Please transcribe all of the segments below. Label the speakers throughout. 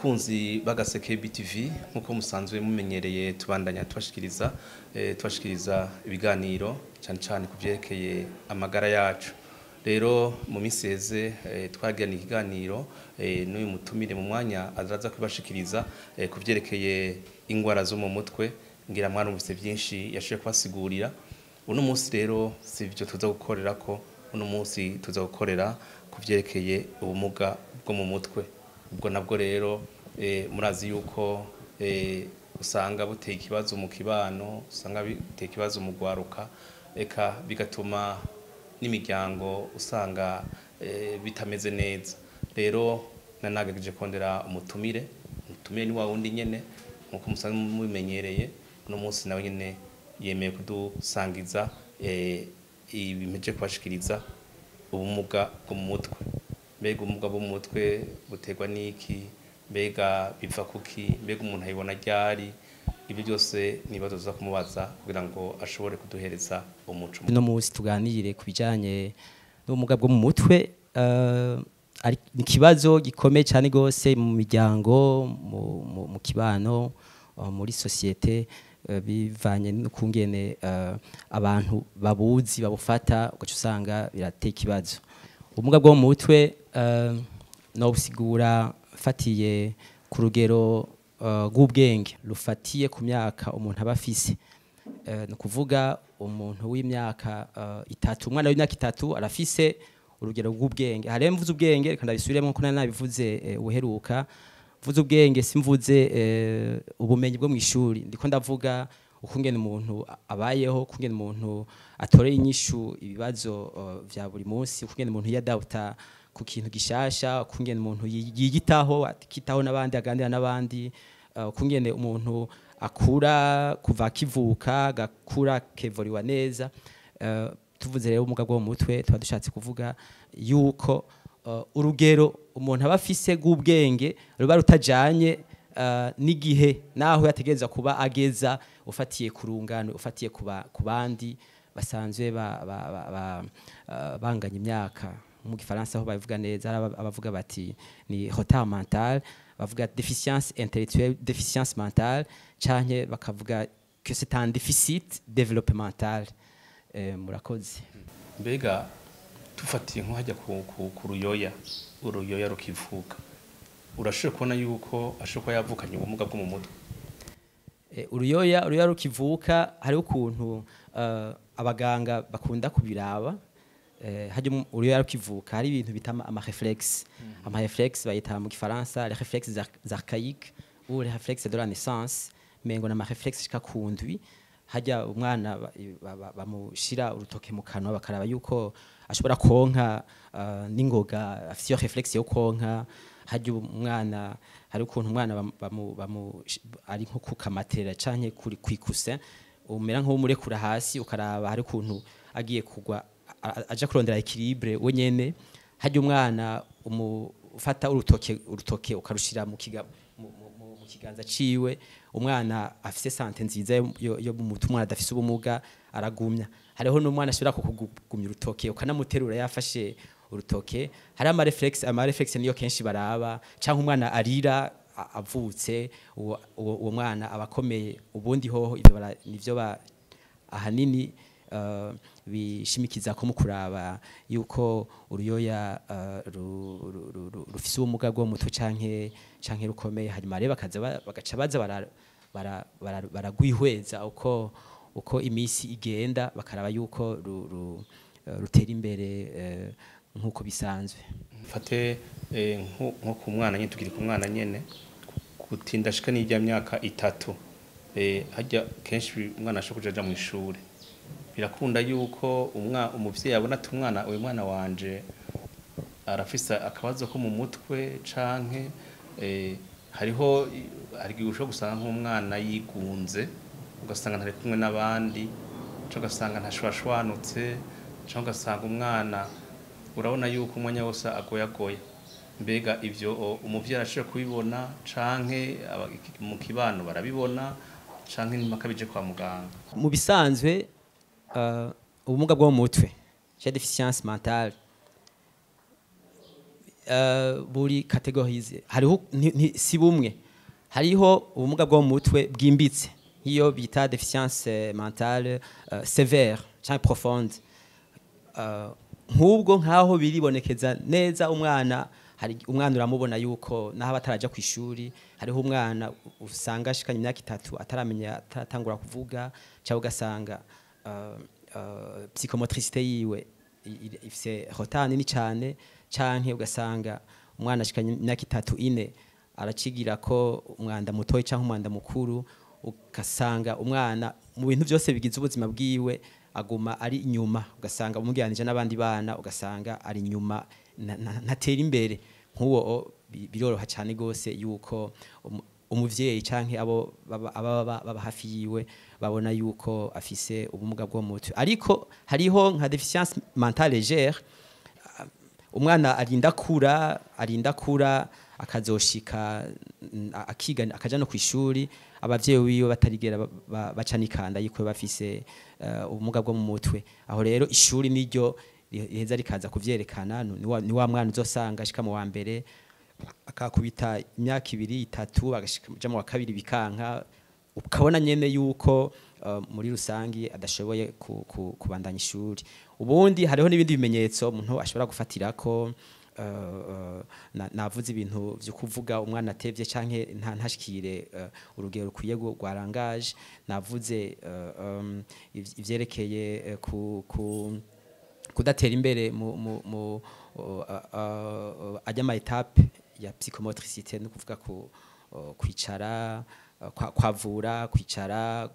Speaker 1: Bakunzi b'Agaseke BTV, nkuko musanzwe mumenyereye, tubandanya tubashikiriza ibiganiro cyane cyane ku byerekeye amagara yacu. Rero mu minsi iheze twagirana ikiganiro n'uyu mutumire, mu mwanya azaza kubashikiriza ku byerekeye ingwara zo mu mutwe. Ngira mwarumvise byinshi yashoboye kubasigurira. Uno munsi rero si ibyo tuza gukorera ko, uno munsi tuza gukorera ku byerekeye ubumuga bwo mu mutwe. Ubwo nabwo rero murazi yuko usanga buteye ikibazo mu kibano, usanga biteye ikibazo mu gwaruka, eka bigatuma n'imiryango usanga bitameze neza. Rero nanagerageje kondera umutumire. Umutumire ni wa wundi nyene nkuko musanzwe mubimenyereye. Uno munsi nawe nyene yemeye kudusangiza ibimeje kubashikiriza ubumuga bwo mu mutwe. Mbega ubumuga bwo mu mutwe buterwa n'iki? Mbega biva kuki? Mbega umuntu ayibona ryari? Ibyo byose ni ibibazo tuza kumubaza kugira ngo ashobore kuduhereza umuco.
Speaker 2: Uno munsi tuganire ku bijanye n'ubumuga bwo mu mutwe. Ni ikibazo gikomeye cyane gose mu miryango, mu kibano, muri société, bivanye n'ukungene abantu babuzi babufata, ugaca usanga birateye ikibazo. Ubumuga bwo mu mutwe no busigura fatiye ku rugero rw'ubwenge rufatiye ku myaka umuntu aba afise. Ni ukuvuga umuntu w'imyaka 3, umwana w'imyaka 3 arafise urugero rw'ubwenge. Hariyo, mvuze ubwenge, reka ndabisubiremo ko nari nabivuze uheruka. Mvuze ubwenge simvuze ubumenyi bwo mu ishuri, ndiko ndavuga ukungene umuntu abayeho, ukungene umuntu atorera inyishu ibibazo vya buri munsi, ukungene umuntu yadapta ku kintu gishasha, ukungene umuntu yiyitaho, akitaho n'abandi, aganira n'abandi, ukungene umuntu akura kuva akivuka, agakura akevuriwa neza. Tuvuze rero ubumuga bwo mu mutwe, tuba dushatse kuvuga yuko urugero umuntu aba afise rw'ubwenge ruba rutajanye n'igihe naho yategereza kuba ageza, ufatiye ku rungano, ufatiye ku bandi basanzwe banganya imyaka. Mu gifaransa aho babivuga neza, hari abavuga bati ni retard mental, bavuga déficience intellectuelle, déficience mentale, canke bakavuga que c'est un déficit développemental. Murakoze.
Speaker 1: Mbega tufatiye nko hajya ku ruyoya, uruyoya rukivuka, urashobora kubona yuko ashobora kuba yavukanye ubumuga bwo mu mutwe?
Speaker 2: Uruyoya rukivuka, hariho ukuntu abaganga bakunda kubiraba. Hajya uruyoya rukivuka, hari ibintu bita ama réflexes. Ama réflexes bayita mu gifaransa les réflexes archaïques ou les réflexes de la naissance, mengo na ama réflexes shika kundwi. Hajya umwana bamushira urutoke mu kanwa, bakaraba yuko ashobora konka n'ingoga, afite iyo réflexe yo konka. Hajya umwana, hari ukuntu umwana ari nko kukamatera canke kuri kwikuse, umera nk'umurekura hasi, ukaraba hari ukuntu agiye kugwa aja kurondera équilibre we nyene. Hajya umwana ufata urutoke ukarushira mu kiganza ciwe, umwana afise santé nziza yo mu mutwe, umwana adafise ubumuga, aragumya. Hariho n'umwana ashobora kukugumya urutoke, ukanamuterura yafashe urutoke. Hari ama réflexes. Ama réflexes niyo kenshi baraba, canke umwana arira avutse, uwo mwana aba akomeye. Ubundi hoho ivyo nivyo ahanini bishimikiza ko mu kuraba yuko uruyoya rufise ubumuga bwo mu mutwe canke rukomeye. Hanyuma rero bakaza bagaca baza baragwihweza uko imisi igenda, bakaraba yuko rutera imbere nk'uko bisanzwe.
Speaker 1: Mfate nko ku mwana nyene, tukiri ku mwana nyene, gutinda ashika n'irya myaka 3, hajya kenshi umwana ashobora kuja aja mu ishure. Birakunda yuko umuvyeyi abona ati umwana, uyu mwana wanje arafise akabazo ko mu mutwe, canke hariho hari igihe ushobora gusanga nk'umwana yigunze, ugasanga ntari kumwe n'abandi, canke ugasanga ntashwashwanutse, canke ugasanga umwana urabona yuko umwanya wose agoyagoya. Mbega ivyo umuvyeyi arashobora kubibona, canke mu kibano barabibona, canke impaka bije kwa muganga?
Speaker 2: Mu bisanzwe ubumuga bwo mu mutwe, cya déficience mentale, buri catégorisé. Hariho si bumwe, hariho ubumuga bwo mu mutwe bwimbitse, nk'iyo bita déficience mentale sévère canke profonde. Nk'ubwo nk'aho biribonekeza neza umwana, hari umwana uramubona yuko naho bataraja ku ishuri, hariho umwana usanga ashikanye imyaka 3 ataramenya, ataratangura kuvuga, cyangwa ugasanga psychomotricité yiwe ifise retard nini cyane, canke ugasanga umwana ashikanye imyaka 3, 4 aracigira ko umwanda mutoyi canke umwanda mukuru, ugasanga umwana mu bintu byose bigize ubuzima bwiwe aguma ari inyuma, ugasanga umugereranije n'abandi bana ugasanga ari inyuma, ntatera imbere. Nk'uwo biroroha cyane gose yuko umuvyeyi canke abo baba hafi yiwe babona yuko afise ubumuga bwo mu mutwe. Ariko hariho nka déficience mentale légère, umwana arinda kura akazoshika akiga, akaja no kwishuri, abavyeyi wiwe batarigera baca nikanda yuko bafise ubumuga bwo mu mutwe. Aho rero ishuri niryo riheza rikaza kuvyerekana. Ni wa mwana uzosanga ashika mu wa mbere akakubita imyaka 2, 3, agashika mu wa kabiri bikanka, ukabona nyene yuko muri rusangi adashoboye kubandanya ishuri. Ubundi hariho n'ibindi bimenyetso umuntu ashobora gufatirako. Navuze ibintu vyo kuvuga umwana atevye canke ntashikire urugero rukwiye rwa langage. Navuze ivyerekeye ku kudatera imbere mu ajya ama étapes ya psychomotricité, no kuvuga ku kwicara, kwavura, kwicara,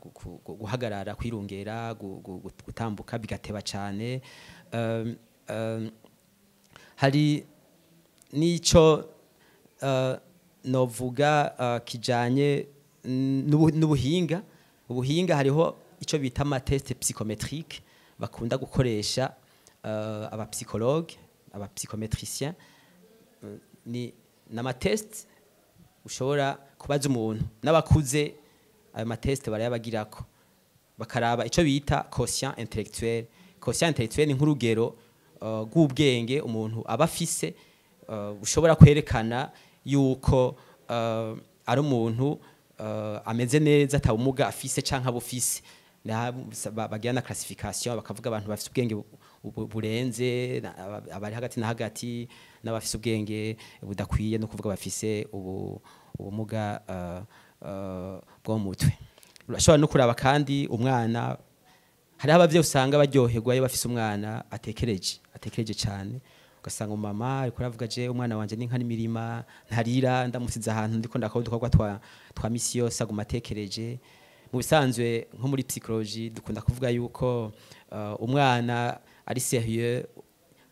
Speaker 2: guhagarara, kwirungera, gutambuka bigateba cyane. Hari n'ico novuga kijanye n'ubuhinga. Ubuhinga, hariho ico bita ama tests psychométriques bakunda gukoresha aba psychologue, aba psychométricien. Ni nama tests ushobora kubaza umuntu, n'abakuze ayo ma tests barayabagirako, bakaraba ico bita quotient intellectuel. Quotient intellectuel ni nk'urugero rw'ubwenge umuntu aba afise, ushobora kwerekana yuko ari umuntu ameze neza, atabumuga afise canke abufise. Bagira na classification, bakavuga abantu bafise ubwenge burenze, abari hagati na hagati, n'abafise ubwenge budakwiye, no kuvuga bafise ubumuga bwo mu mutwe. Urashobora no kuraba kandi umwana, hariho abavyeyi usanga baryoherwa iyo bafise umwana atekereje cyane, ugasanga umama ariko aravuga: "Je umwana wanje ni nka n'imirima, ntarira, ndamusize ahantu ndiko ndakora udukorwa twa misi yose aguma atekereje." Mu bisanzwe nko muri psychologie dukunda kuvuga yuko umwana ari sérieux,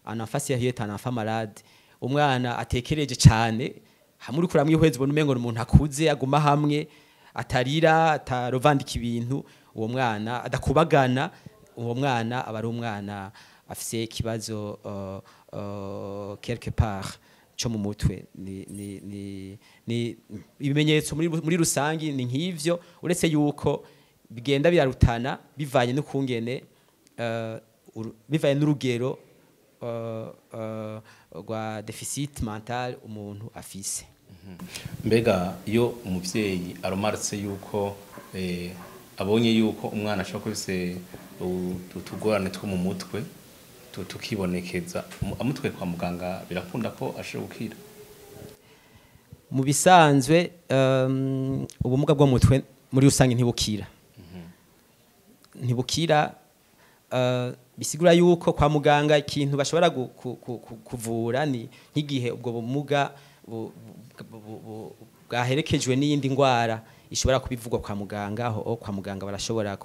Speaker 2: un enfant sérieux est un enfant malade. Umwana atekereje cyane, hamwe uriko uramwihweza ubona umengo ni umuntu akuze, aguma hamwe, atarira, atarovandika ibintu, uwo mwana adakubagana, uwo mwana aba ari umwana afise ikibazo quelque part cyo mu mutwe. Ni ibimenyetso muri rusangi ni nk'ivyo, uretse yuko bigenda birarutana bivanye n'ukungene bivanye n'urugero rwa déficit mental umuntu afise.
Speaker 1: Mbega iyo umuvyeyi aromarutse yuko abonye yuko umwana ashobora kuba afise utugorane two mu mutwe tukibonekeza, amutwaye kwa muganga, birakunda ko ashobora gukira?
Speaker 2: Mu bisanzwe ubumuga bwo mu mutwe muri rusange ntibukira, ntibukira. Bisigura yuko kwa muganga ikintu bashobora kuvura ni nk'igihe ubwo bumuga bwaherekejwe n'iyindi ndwara ishobora kubivugwa kwa muganga. Aho kwa muganga barashobora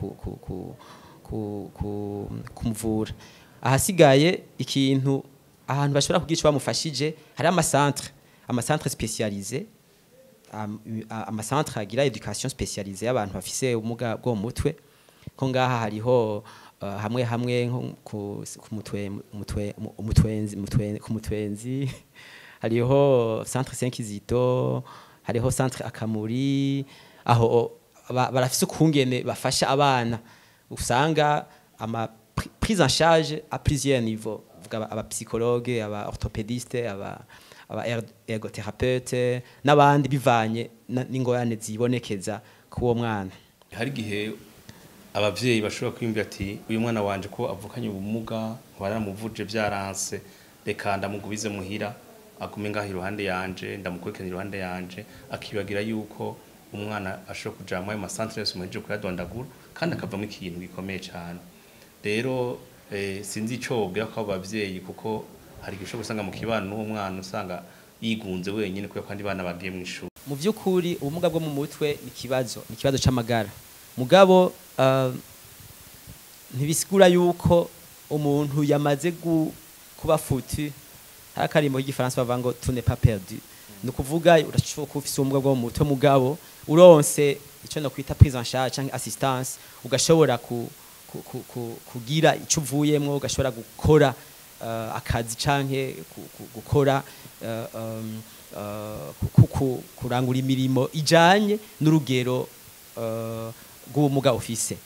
Speaker 2: kumuvura. Ahasigaye ikintu ahantu bashobora kugira ico bamufashije, hari ama centres spécialisés, ama centres agira éducation spécialisée y'abantu bafise ubumuga bwo mu mutwe. Ko ngaha hariho hamwe hamwe nko ku mutwe mutwe umutwenzi mutwe ku Mutwenzi, hariho centre Saint Kizito, hariho centre Akamuri. Aho barafise ukungene bafasha abana, usanga ama prise en charge à plusieurs niveaux, vuga aba psychologue, aba orthopédiste, aba aba ergothérapeute n'abandi, bivanye n'ingorane zibonekeza k'uwo mwana.
Speaker 1: Hari igihe abavyeyi bashobora kwiyumvira ati: "Uyu mwana wanje ko avukanye ubumuga, baramuvuje byaranse, reka ndamugubize muhira, agume ngaho iruhande yanje, ndamukurikirana iruhande yanje," akibagira yuko umwana ashobora kuja muri ayo masantere yose muhejeje kuyadondagura, kandi akavamo ikintu gikomeye cane. Rero sinzi ico wobwira ko abo bavyeyi, kuko hari igihe ushobora gusanga mu kibano n'uwo mwana usanga yigunze wenyine kubera ko abandi bana bagiye mw'ishuri.
Speaker 2: Mu by'ukuri, ubumuga bwo mu mutwe ni ikibazo c'amagara, mugabo ntibisigura yuko umuntu yamaze kuba foutu. Hari akarimbo k'igifaransa bavuga ngo "tout n'est pas perdu". Ni ukuvuga urashobora kuba ufise ubumuga bwo mu mutwe, mugabo uronse icyo no kwita prise en charge canke assistance, ugashobora kugira ico uvuyemwo, ugashobora gukora akazi canke gukora kurangura imirimo ijanye n'urugero rw'ubumuga ufise.